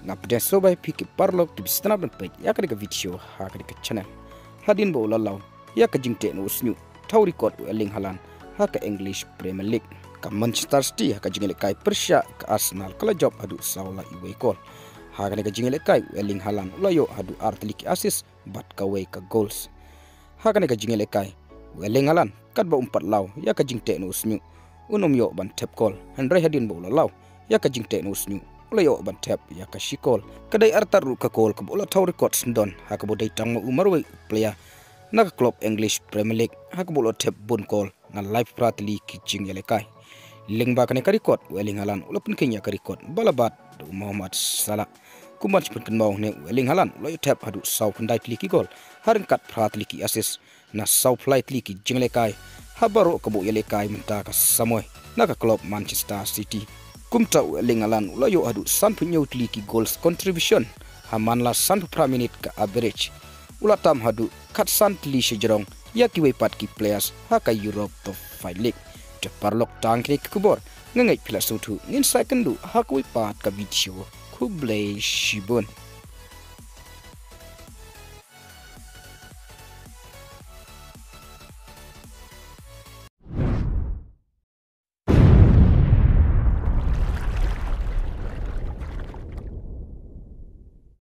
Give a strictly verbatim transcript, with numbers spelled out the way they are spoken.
Nga pdiang sngewbha ïa phi ki paralok kiba sngewtynnat ban peit ïa kane ka video ha kane ka channel. Hadien ba u la law ïa ka jingteh na u shñiuh, thaw record u Erling Haaland ha ka English Premier League. Ka Manchester City ha ka jingïalehkai pyrshah ka Arsenal ka la jop haduh saw la iwei kol. Ha kane ka jingïalehkai u Erling Haaland u la ïoh haduh ar tylli ki assist bad kawei ka goals. Ha kane ka jingïalehkai u Erling Haaland katba um pat law ïa ka jingteh na u shñiuh, un ym ïoh ban thep kol, hynrei hadien ba u la law ïa ka jingteh na u shñiuh, u la ïoh ban thep ïa ka shi kol. Ka dei artat ruh ka kol kaba u la thaw record syndon ha kaba u dei tang ma u marwei u player na ka club English Premier League ha kaba u la thep bun kol na laiphew phra tylli ki jingïalehkai. Lyngba kane ka record u Erling Haaland u la pynkheiñ ïa ka record ba la bat da u Mohamed Salah. Kumban shu pynkynmaw ne u Erling Haaland u la ïoh thep haduh saw khyndai tylli ki kol ha ryngkat phra tylli ki assist na saw phew lai tylli ki jingïalehkai ha baroh kaba u ïalehkai mynta ka samoi na ka club Manchester City. Kumta u Erling Haaland u la ïoh haduh sanphew hynñiew tylli ki goals contribution ha man la sanphew phra minit ka average. U la tam haduh khatsan tylli shajrong ïa kiwei pat ki players ha ka Europe Top Five League. Te paralok, tang kine ki khubor, nga ngeit phi la sngewthuh. Ngin sa ïakynduh ha kawei pat ka video. Khublei shibun.